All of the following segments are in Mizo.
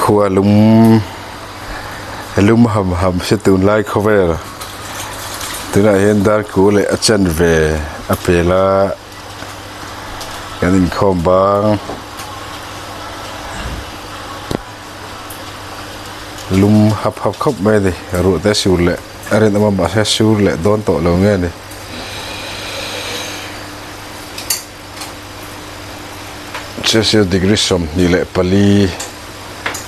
Khua lum lum ham ham se tunlai khawvel tunah hian darku leh a chanve a pel a kan inkhawm bang lum hap hap khawp mai a ni ruah te sur leh a rinawm a mahse sur leh dawn tawh lo nge ni. Celsius degree 24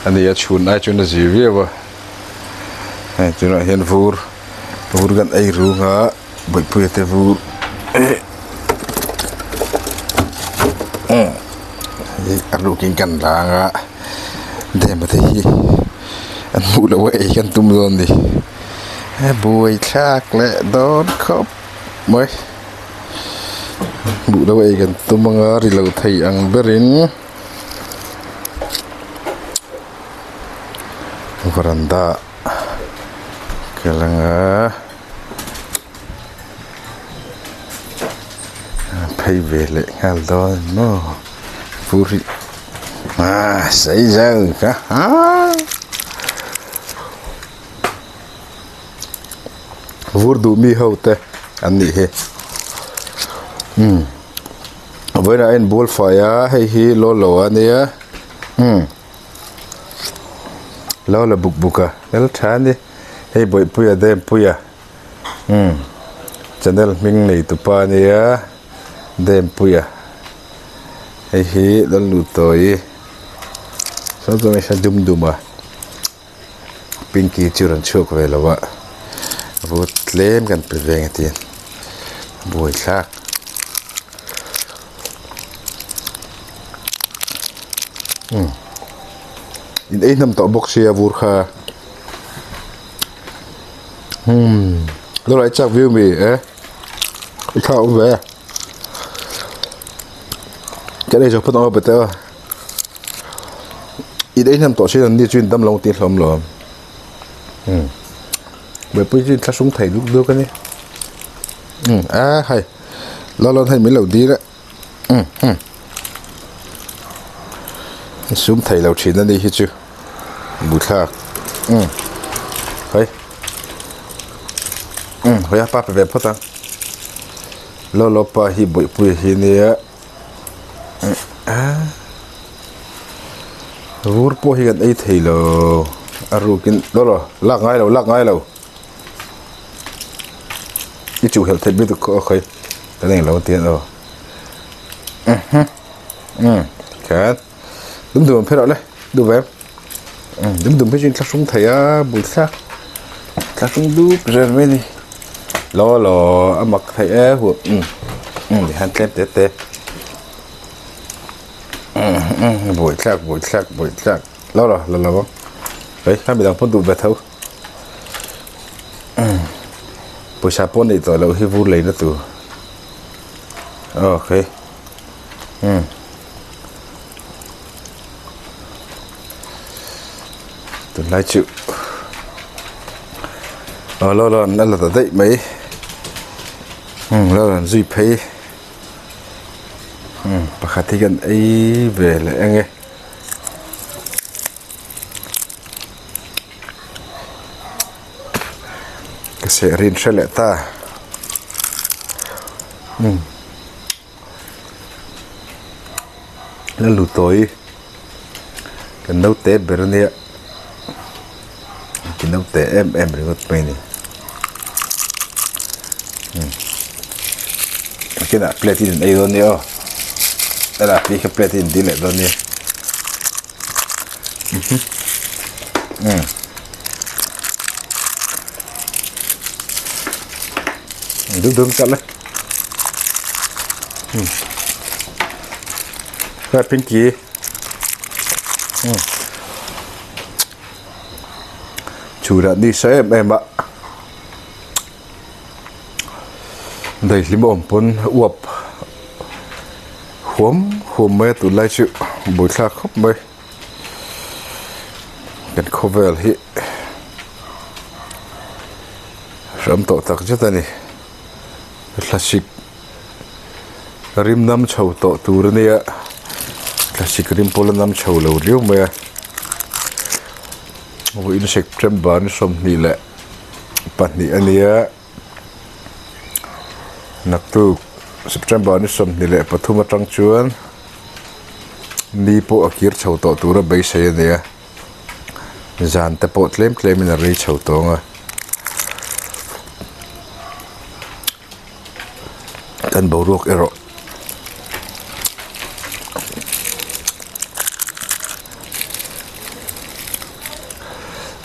a ni a chhun ai chuan a zir viau a hei tunah hian vur vur kan ei rung a bawihpuia te vur a rukin kan lang a dema te hi an hmuh loh a ei kan tum dawn a ni buaithlak leh dawn khawp mai. Hmuh loh ei kan tum anga ri lo thei ang berin varanda kal anga phei ve leh nghal dawn a ni maw vur hi ah sei zau ka ha. Vur duh mi ho te an nih hi umm vawiinah a inbual fai a hei hi law lo a nia umm lo la buk buk a hmel tha a ni hei bawihpuia dempuia umm channel hming nei tupa a nia dempuia hei hi lalnutawi saw chuan hei dum dum a. Pinky chu rawn chhuak ve lo a vut tlem kan pe ve ang tiin buai thlak umm in ei hnam tawh bawk sia vur kha umm lo lai chak viau mi e i thla awm ve kan ei zawh phawt ang aw bete aw. I ei hnem tawh sin an ni chu in dam lo tih hlawm lo umm buaipui chu in thlahrung thei duk duk a ni umm a hei lalawn hei min lo dil a umm umm in sum thei lo thin a ni hi chu buhthlak umm hei umm hawi a pa pe ve phawt ang lawlawpa hi buaipui hi nia. Vur pawh hi kan ei thei lo a rukin daw lo lak ngai lo lak ngai lo i chuh helh theih bik khaw khawi kan eng lo tian aw um khat dum dum an phe rawh le duh ve em dum dum hi chu in thlahrung thei a bul thlak thlahrung dup zel mai a ni law law a mak theih e hu um um ti hian tlem te te um buai thlak buai thlak buai thlak law law la lo ang hei a midang pawn duh ve tho um pawisa pawh neih tawh loh hi vur leina tur okay um. Tunlai chu aw lo lo an la ta daih mai umm lo an zui phei umm pakhat hi kan ei ve leh ang e. Ka seh rin hre leh ta umm. La lu tawi kan naute ber ania ti naute em em ringawt mai a ni umm kinah plate in an ei dawn nia aw helai phei kha plate in dil leh dawn nia umm dum dum chat le. Rồi Pinky. Ừ. Chủ đã đi xe em em ạ. Đây lim ôm pon uap. Huam huam mai tụ lai chịu bùi thla khóc mai. Kan khawvel hi ram tawh tak zet a ni. Thlasik rim nam chho tawh tur a nia thlasik rim pawh la nam chho lo riau mai a. Vawiin September ni 22 a nia. Naktuk September ni 23 atang chuan ni pawh a kir chho tawh tura beisei a nia. Zan te pawh tlem tlemin a rei chho tawng a. Kan boruak erawh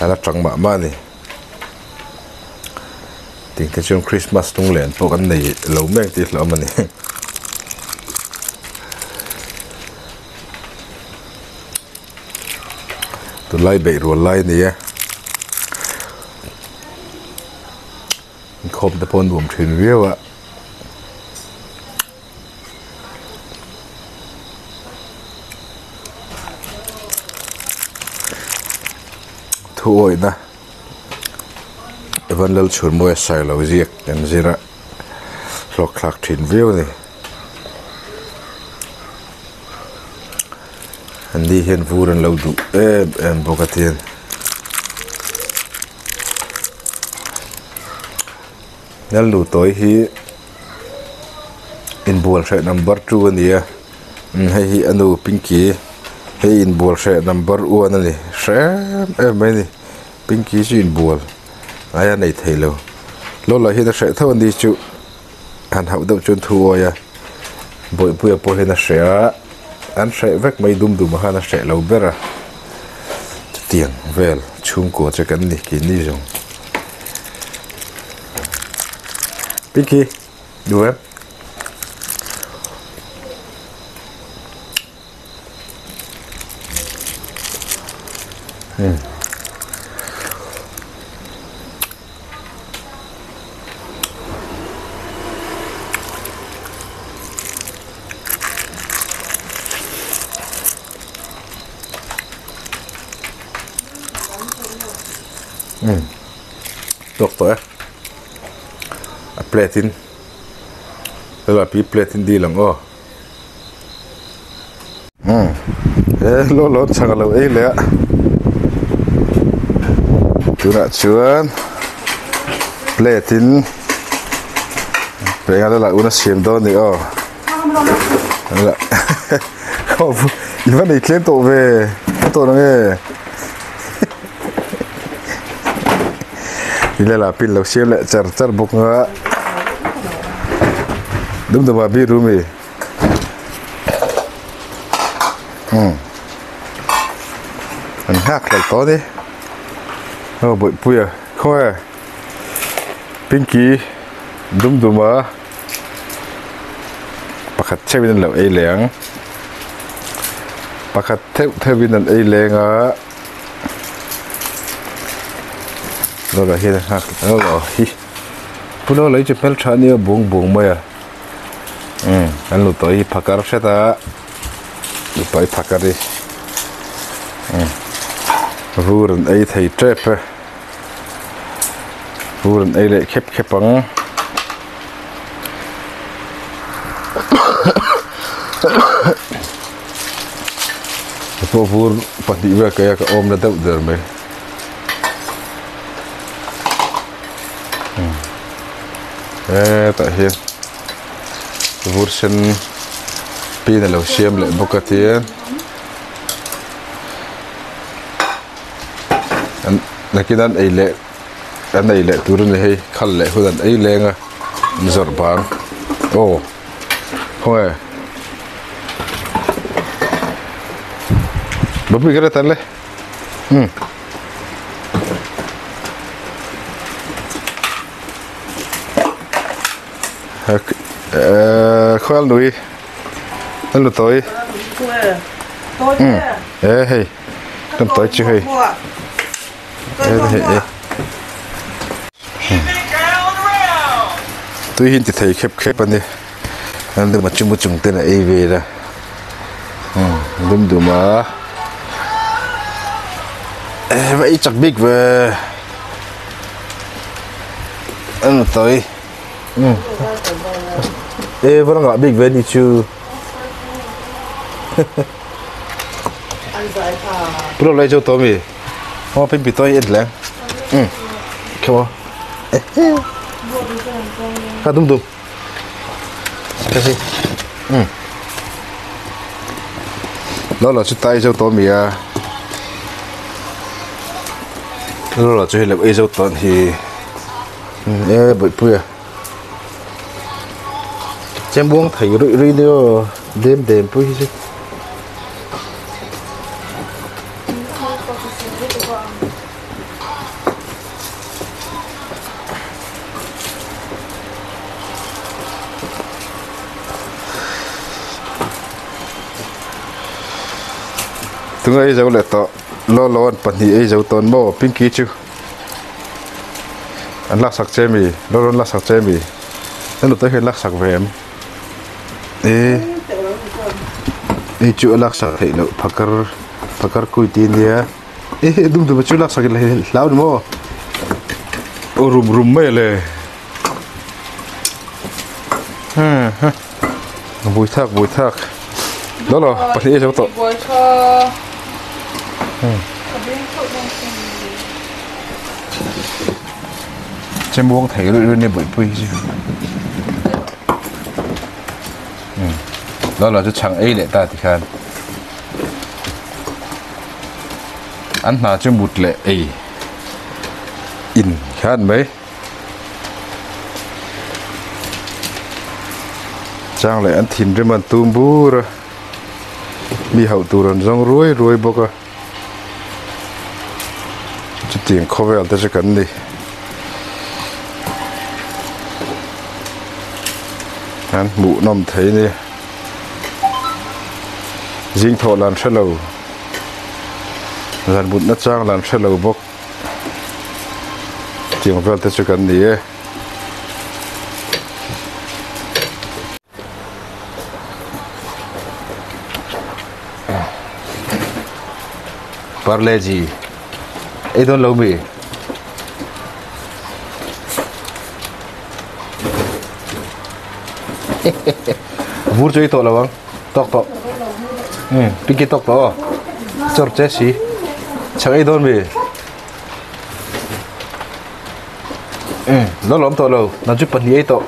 a la tang mah mah a ni. Tih te chuan Christmas lunglen pawh kan nei lo mek tih hlauh awm a ni. Tunlai beih rual lai a ni a. Inkhawm te pawh a nuam thin viau a. Thuawihna Evan Lalchhunmawia Sailo ziak kan zir a hlawkthlak thin viau a ni. An ni hian vur an lo duh em em bawk a tin. Lalnu tawi hi inbual hreh number two a ni a hei hi a nu Pinky hei inbual hreh number one a ni hreh em em mai a ni Pinky chu inbual ai a nei thei lo Lola hian a hreh tho a ni chu han hauh deuh chuan thu awi a Bawihpuia pawh hian a hreh a an hreh vek mai dum dum ah khan a hreh lo ber a chutiang vel chhungkua che kan ni keini zawng. Pinky duh em? Tawk tawh e a plate in helai pi plate in dil ang aw umm he hlawh hlawh chhang a lo ei leh a tunah chuan plate in eng a la un a siam dawn a ni aw i va nei tlem tawh ve a tawh ang e. Ila pin lo siam leh char char bawk a dum dum ah bir ru mi umm an nghak hlel tawh a ni aw bawihpuia khawnge pinky dum dum a pakhat theuhin an lo ei leh ang pakhat theuh theuhin an ei leng a. Lola hian a nghak lo hi pu Lola hi chu hmeltha a nia bung bung mai a umm an lu tawh hi phakar hret a lu tawh hi phakar hi umm vur an ei thei tep e vur an ei leh khep khep ang. Pawh vur pahnih vel kaia ka awm na deuh der mai. Hetah hian vur sen pin a lo siam leh bawk a tia an nakin an ei leh an ei leh tur a ni hei khal leh hun an ei leng a an zawrh bang aw khawnge Bapui ka tan le um khawl nui an lu tawi um e hei kan tawi chu hei Tui hi an ti thei khep khep a ni an dum a chunga chung ten a ei vel a dum dum a va ei chak bik ve an tawi e va ngah bik ve ni chu. Pulak lai chu tawh mi. Maw pin pitoy en leng. Um. Khaw. Ka dum dum. Ka si. Um. Lo lo chu tai zo to mi a. Lo lo chu hi le ei zo ton hi. E bui pui a. Chem buang thei rui rui ni o. Dem dem pui hi chu. Tunga ei zo leh tawh lo lo an pahnih ei zo tawn maw pinky chu an laksak che mi lo lo an laksak che mi a nute hian laksak ve em. E hei chu a laksak theih loh phakar phakar kui tih ania e hei dum dum chu laksak hlau ni maw aw rum rum mai ale hmm bui thak bui thak lo lo pahnih a zo tawh Chembuang thei luih luih nia buaipui hi chu lo lo chu chhang ei leh ta tikhan an hna chu mut leh ei in khan mai chang leh an thinrim an tum bur a mi hauh tur an zawng ruai ruai bawk a. Chutiang khawvel te chu kan ni. An hmuh nawm thei ni. Zing thawh lan hre lo. Zan mutna chang lan hre lo bawk. Chutiang vel te chu kan ni e. Parle-G ei dawn lo mi? Vur chu ei tawh lo ang tawk tawh um pinky tawk tawh aw chawr che si chhak ei dawn mi? Um lo lawm tawh lo nang chu pahnih ei tawh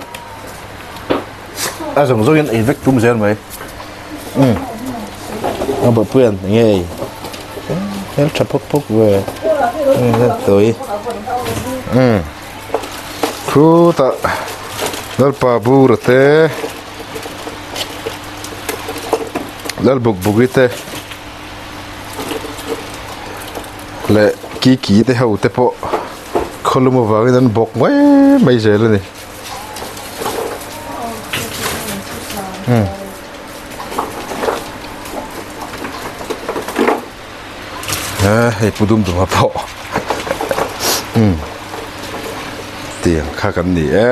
a zawng zawng in ei vek tum zel mai um a bawhpuian eng nge ei hmel tha phawk phawk ve um tawi um khutah lalpa bura te lalbukbuki te leh kiki te ho te pawh khawlum avangin an bawk mai mai zel a ni. Hei pu dum dum a pawh tiang kha kan ni e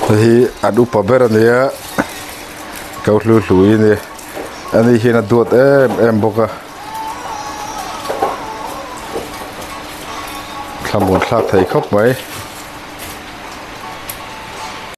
hei hi an upa ber a nia ko hlu hlui a ni ani hian a duat em em bawk a. Thlamuan thlak thei khawp mai.